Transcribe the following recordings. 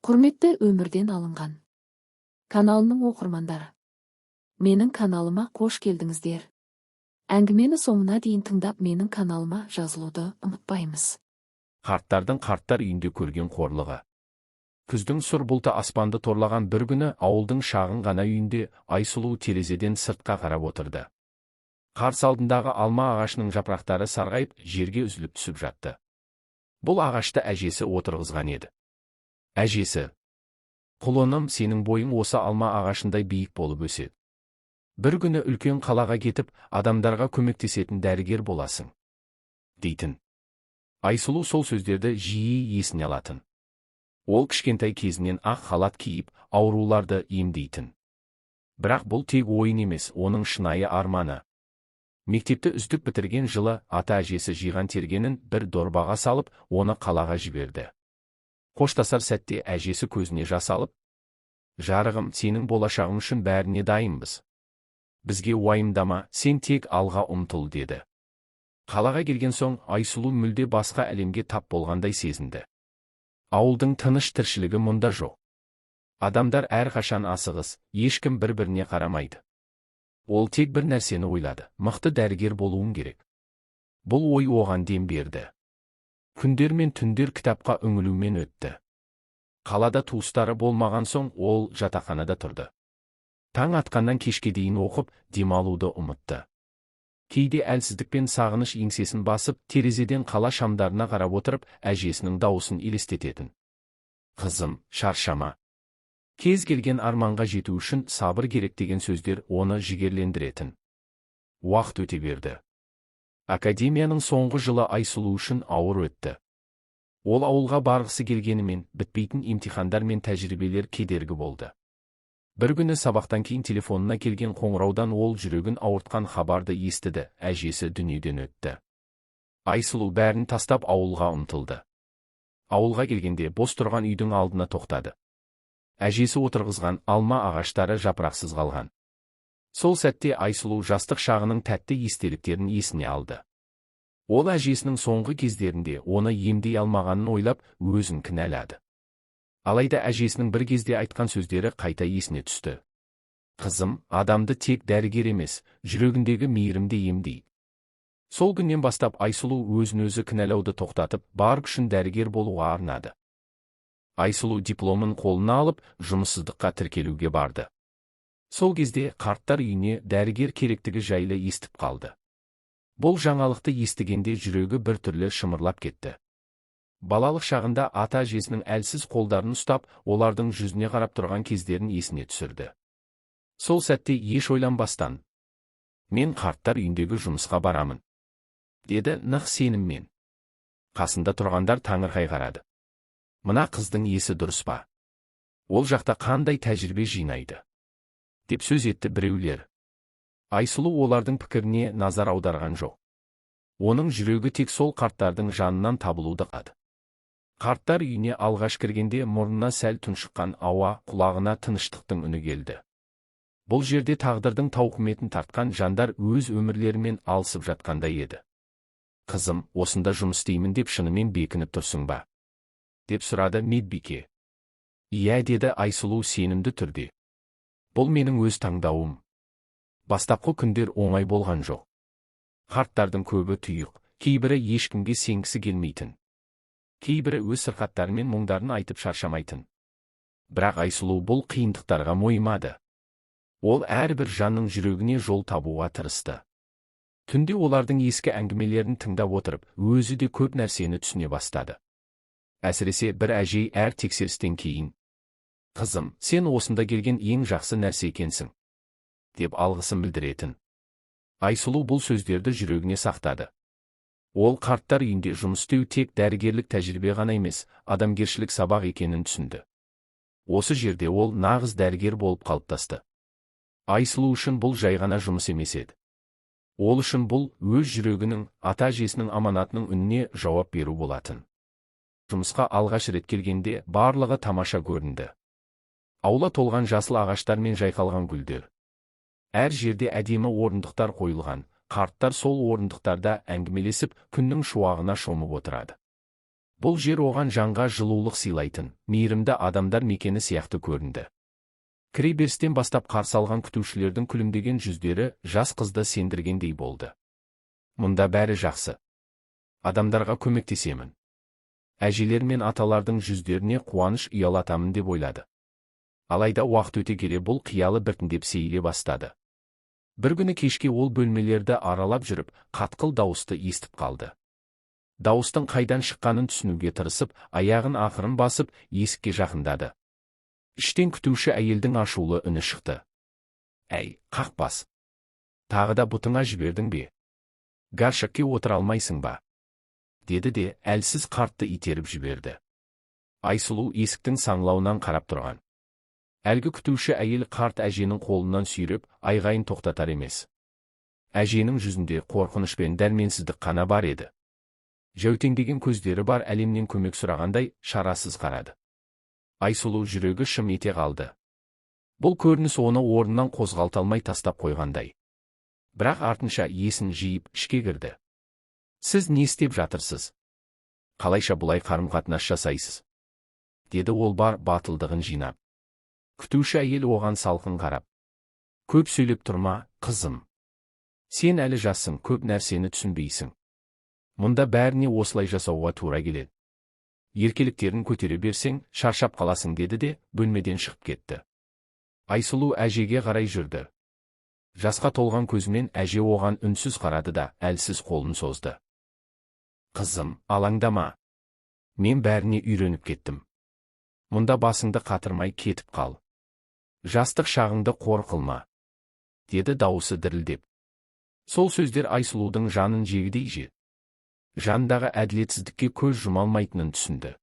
Құрметті Өмірден алынған каналының оқырмандары, менің каналыма қош келдіңіздер. Әңгімені соңына дейін тыңдап, менің каналыма жазылуды ұмытпаймыз. Қарттардың қарттар үйінде көрген қорлығы. Күздің сұр бұлты аспанды торлаған бір күні ауылдың шағын ғана үйінде Айсұлу терезеден сыртқа қарап отырды. Қарсы алдындағы алма ағашының жапырақтары сарғайып, жерге үзіліп түсіп жатты. Бұл ағашты әжесі отырғызған еді. Әжесі: «Құлыным, сенің бойың осы алма ағашындай биік болып өседі. Бір күні үлкен қалаға кетіп, адамдарға көмектесетін дәрігер боласың», – дейтін. Айсұлу сол сөздерді жиі есіне алатын. Ол кішкентай кезінен ақ халат киіп, ауруларды емдейтін. Бірақ бұл тек ойын емес, оның шынайы арманы. Мектепті үздік бітірген жылы ата әжесі жиған тергенін бір дорбаға салып, оны қалаға жіберді. Қоштасар сәтте әжесі көзіне жас алып: «Жарығым, сенің болашағың үшін бәріне дайынбыз. Бізге уайымдама, сен тек алға ұмтыл», – деді. Қалаға келген соң Айсұлу мүлде басқа әлемге тап болғандай сезінді. Ауылдың тыныш тіршілігі мұнда жоқ. Адамдар әрқашан асығыс, ешкім бір-біріне қарамайды. Ол тек бір нәрсені ойлады: мықты дәрігер болуым керек. Бұл ой оған дем берді. Күндер мен түндер кітапқа үңілумен өтті. Қалада туыстары болмаған соң, ол жатақханада тұрды. Таң атқаннан кешке дейін оқып, демалуды ұмытты. Кейде әлсіздік пен сағыныш еңсесін басып, терезеден қала шамдарына қарап отырып, әжесінің дауысын елестететін: «Қызым, шаршама. Кез келген арманға жету үшін сабыр керек», – деген сөздер оны жігерлендіретін. Уақыт өте берді. Академияның соңғы жылы Айсұлу үшін ауыр өтті. Ол ауылға барғысы келгенімен, бітпейтін емтихандар мен тәжірибелер кедергі болды. Бір күні сабақтан кейін телефонына келген қоңыраудан ол жүрегін ауыртқан хабарды естіді: әжесі дүниеден өтті. Айсұлу бәрін тастап, ауылға ұмтылды. Ауылға келгенде бос тұрған үйдің алдына тоқтады. Әжесі отырғызған алма ағаштары жапырақсыз қалған. Сол сәтте Айсұлу жастық шағының тәтті естеліктерін есіне алды. Ол әжесінің соңғы кездерінде оны емдей алмағанын ойлап, өзін кінәлады. Алайда әжесінің бір кезде айтқан сөздері қайта есіне түсті: «Қызым, адамды тек дәрігер емес, жүрегіндегі мейірім де емдейді». Сол күннен бастап Айсұлу өзін өзі кінәлауды тоқтатып, бар күшін дәрігер болуға арнады. Айсұлу дипломын қолына алып, жұмыссыздыққа тіркелуге барды. Сол кезде қарттар үйіне дәрігер керектігі жайлы естіп қалды. Бұл жаңалықты естігенде жүрегі біртүрлі шымырлап кетті. Балалық шағында ата әжесінің әлсіз қолдарын ұстап, олардың жүзіне қарап тұрған кездерін есіне түсірді. Сол сәтте еш ойланбастан: «Мен қарттар үйіндегі жұмысқа барамын», – деді нық сеніммен. Қасында тұрғандар таңырқай қарады. «Мына қыздың есі дұрыс па? Ол жақта қандай тәжірибе жинайды?» – деп сөз етті біреулер. Айсұлу олардың пікіріне назар аударған жоқ. Оның жүрегі тек сол қарттардың жанынан табылуды қалады. Қарттар үйіне алғаш кіргенде мұрнына сәл тұншыққан ауа, құлағына тыныштықтың үні келді. Бұл жерде тағдырдың тауқыметін тартқан жандар өз өмірлерімен алысып жатқандай еді. «Қызым, осында жұмыс істеймін деп шынымен бекініп тұрсың ба?» – деп сұрады медбике. «Иә», – деді Айсұлу сенімді түрде. «Бұл менің өз таңдауым». Бастапқы күндер оңай болған жоқ. Қарттардың көбі тұйық, кейбірі ешкімге сенгісі келмейтін. Кейбірі өз сырқаттары мен мұңдарын айтып шаршамайтын. Бірақ Айсұлу бұл қиындықтарға мойымады. Ол әрбір жанның жүрегіне жол табуға тырысты. Түнде олардың ескі әңгімелерін тыңдап отырып, өзі де көп нәрсені түсіне бастады. Әсіресе бір әжей әр тексерістен кейін: «Қызым, сен осында келген ең жақсы нәрсе екенсің», – деп алғысын білдіретін. Айсұлу бұл сөздерді жүрегіне сақтады. Ол қарттар үйінде жұмыс істеу тек дәрігерлік тәжірибе ғана емес, адамгершілік сабақ екенін түсінді. Осы жерде ол нағыз дәрігер болып қалыптасты. Айсұлу үшін бұл жай ғана жұмыс емес еді. Ол үшін бұл өз жүрегінің, ата әжесінің аманатының үніне жауап беру болатын. Жұмысқа алғаш рет келгенде барлығы тамаша көрінді. Аула толған жасыл ағаштар мен жайқалған гүлдер. Әр жерде әдемі орындықтар қойылған, қарттар сол орындықтарда әңгімелесіп, күннің шуағына шомып отырады. Бұл жер оған жанға жылулық сыйлайтын, мейірімді адамдар мекені сияқты көрінді. Кіреберістен бастап қарсы алған күтушілердің күлімдеген жүздері жас қызды сендіргендей болды. Мұнда бәрі жақсы. Адамдарға көмектесемін. Әжелер мен аталардың жүздеріне қуаныш ұялатамын деп ойлады. Алайда уақыт өте келе бұл қиялы біртіндеп сейіле бастады. Бір күні кешке ол бөлмелерді аралап жүріп, қатқыл дауысты естіп қалды. Дауыстың қайдан шыққанын түсінуге тырысып, аяғын ақырын басып, есікке жақындады. Іштен күтуші әйелдің ашулы үні шықты. Әй, қақбас! Тағы да бұтыңа жібердің бе? Горшокке отыра алмайсың ба? Деді де, әлсіз қартты итеріп жіберді. Айсұлу есіктің саңлауынан қарап тұрған. Әлгі күтуші әйел қарт әженің қолынан сүйреп, айғайын тоқтатар емес. Әженің жүзінде қорқыныш пен дәрменсіздік қана бар еді. Жәутеңдеген көздері бар әлемнен көмек сұрағандай шарасыз қарады. Айсұлу жүрегі шым ете қалды. Бұл көрініс оны орнынан қозғалта алмай тастап қойғандай. Бірақ артынша есін жиып ішке кірді. Сіз не істеп жатырсыз? Қалайша бұлай қарым-қатынас жасайсыз? Деді ол бар батылдығын жинап. Күтуші әйел оған салқын қарап. Көп сөйлеп тұрма, қызым. Сен әлі жассың, көп нәрсені түсінбейсің. Мұнда бәріне осылай жасауға тура келеді. Еркеліктерін көтере берсең, шаршап қаласың деді де, бөлмеден шығып кетті. Айсұлу әжеге қарай жүрді. Жасқа толған көзімен әже оған үнсіз қарады да, әлсіз қолын созды. Қызым, алаңдама. Мен бәріне үйреніп кеттім. Мұнда басыңды қатырмай кетіп қал. Жастық шағыңды қор қылма, деді дауысы дірілдеп. Сол сөздер Айсұлудың жанын жегідей жеді. Жандағы әділетсіздікке көз жұма алмайтынын түсінді.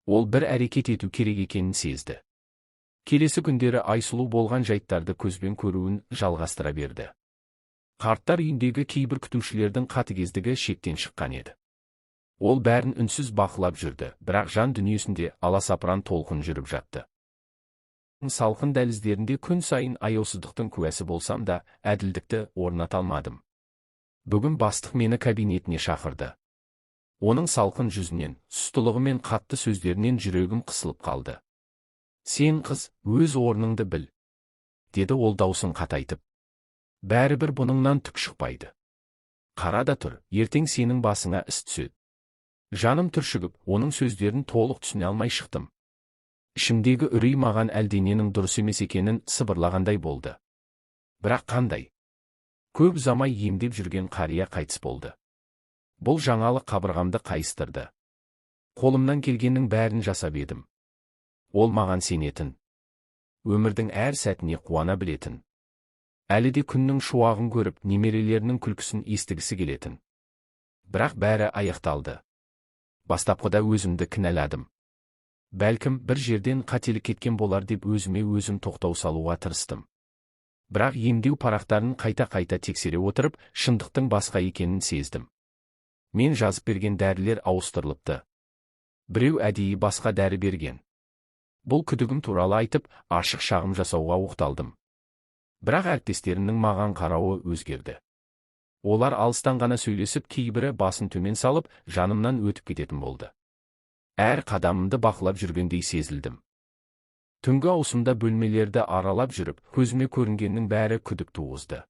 Ол бір әрекет ету керек екенін сезді. Келесі күндері Айсұлу болған жайттарды көзбен көруін жалғастыра берді. Қарттар үйіндегі кейбір күтушілердің қатыгездігі шектен шыққан еді. Ол бәрін үнсіз бақылап жүрді, бірақ жан дүниесінде аласапыран толқын жүріп жатты. Салқын дәліздерінде күн сайын аяусыздықтың куәсі болсам да, әділдікті орната алмадым. Бүгін бастық мені кабинетіне шақырды. Оның салқын жүзінен, сұстылығы мен қатты сөздерінен жүрегім қысылып қалды. Сен қыз, өз орныңды біл, деді ол даусын қатайтып. Бәрібір бұныңнан түк шықпайды. Қара да тұр, ертең сенің басыңа іс түседі. Жаным түршігіп, оның сөздерін толық түсіне алмай шықтым. Ішімдегі үрей маған әлдененің дұрыс емес екенін сыбырлағандай болды. Бірақ қандай? Көп ұзамай емдеп жүрген қария қайтыс болды. Бұл жаңалық қабырғамды қайыстырды. Қолымнан келгеннің бәрін жасап едім. Ол маған сенетін. Өмірдің әр сәтіне қуана білетін. Әлі де күннің шуағын көріп, немерелерінің күлкісін естігісі келетін. Бірақ бәрі аяқталды. Бастапқыда өзімді кінәладым. Бәлкім бір жерден қателік кеткен болар деп өзіме өзім тоқтау салуға тырыстым. Бірақ емдеу парақтарын қайта-қайта тексере отырып, шындықтың басқа екенін сездім. Мен жазып берген дәрілер ауыстырылыпты. Біреу әдейі басқа дәрі берген. Бұл күдігім туралы айтып, ашық шағым жасауға оқталдым. Бірақ әріптестерімнің маған қарауы өзгерді. Олар алыстан ғана сөйлесіп, кейбірі басын төмен салып, жанымнан өтіп кететін болды. Әр қадамымды бақылап жүргендей сезілдім. Түнгі ауысымда бөлмелерді аралап жүріп, көзіме көрінгеннің бәрі күдік туғызды.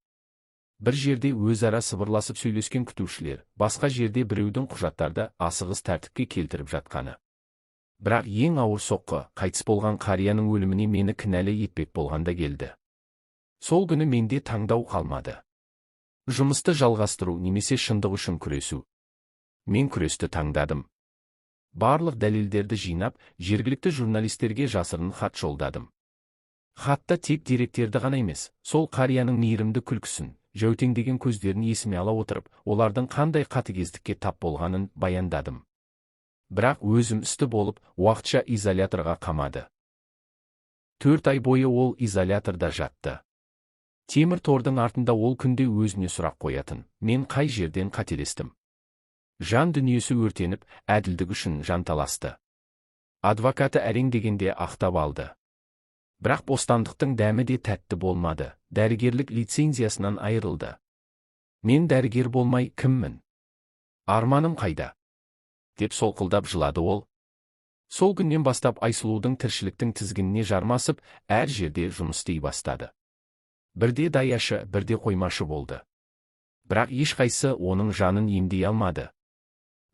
Бір жерде өзара сыбырласып сөйлескен күтушілер, басқа жерде біреудің құжаттарды асығыс тәртіпке келтіріп жатқаны. Бірақ ең ауыр соққы, қайтыс болған қарияның өліміне мені кінәлі етпек болғанда келді. Сол күні менде таңдау қалмады. Жұмысты жалғастыру немесе шындық үшін күресу. Мен күресті таңдадым. Барлық дәлелдерді жинап, жергілікті журналистерге жасырын хат жолдадым. Хатта тек деректерді ғана емес, сол қарияның мейірімді күлкісін, жәутеңдеген көздерін есіме ала отырып, олардың қандай қатыгездікке тап болғанын баяндадым. Бірақ өзім істі болып, уақытша изоляторға қамады. 4 ай бойы ол изоляторда жатты. Темір тордың артында ол күнде өзіне сұрақ қоятын, мен қай жерден қателестім? Жан дүниесі өртеніп, әділдік үшін жанталасты. Адвокаты әрең дегенде ақтап алды. Бірақ бостандықтың дәмі де тәтті болмады, дәрігерлік лицензиясынан айырылды. Мен дәрігер болмай кіммін? Арманым қайда? Деп солқылдап жылады ол. Сол күннен бастап Айсұлудың тіршіліктің тізгініне жармасып, әр жерде жұмыс істей бастады. Бірде даяшы, бірде қоймашы болды. Бірақ ешқайсы оның жанын емдей алмады.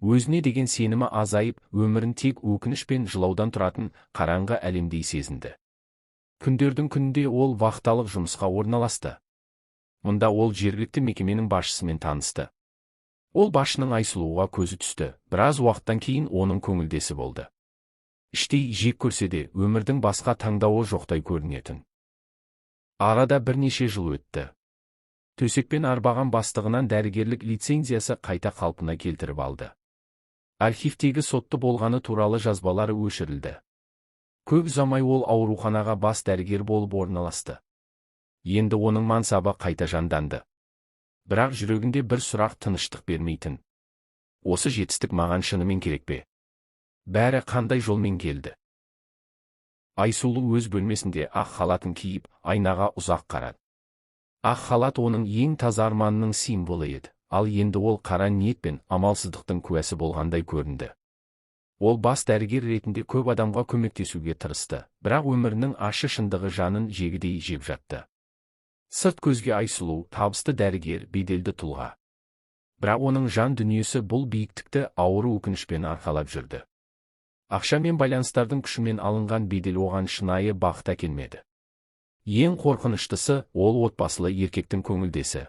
Өзіне деген сенімі азайып, өмірін тек өкініш пен жылаудан тұратын қараңғы әлемдей сезінді. Күндердің күнінде ол вахталық жұмысқа орналасты. Мұнда ол жергілікті мекеменің басшысымен танысты. Ол басшының Айсұлуға көзі түсті, біраз уақыттан кейін оның көңілдесі болды. Іштей жек көрсе де, өмірдің басқа таңдауы жоқтай көрінетін. Арада бірнеше жыл өтті. Төсекпен арбаған бастығынан дәрігерлік лицензиясы қайта қалпына келтіріп алды. Архивтегі сотты болғаны туралы жазбалары өшірілді. Көп ұзамай ол ауруханаға бас дәрігер болып орналасты. Енді оның мансабы қайта жанданды. Бірақ жүрегінде бір сұрақ тыныштық бермейтін. Осы жетістік маған шынымен керек пе? Бәрі қандай жолмен келді? Айсұлу өз бөлмесінде ақ халатын киіп, айнаға ұзақ қарады. Ақ халат оның ең таза арманының символы еді, ал енді ол қара ниет пен амалсыздықтың куәсі болғандай көрінді. Ол бас дәрігер ретінде көп адамға көмектесуге тырысты, бірақ өмірінің ащы шындығы жанын жегідей жеп жатты. Сырт көзге Айсұлу табысты дәрігер, беделді тұлға. Бірақ оның жан дүниесі бұл биіктікті ауыр өкінішпен арқалап жүрді. Ақша мен байланыстардың күшімен алынған бедел оған шынайы бақыт әкелмеді. Ең қорқыныштысы, ол отбасылы еркектің көңілдесі.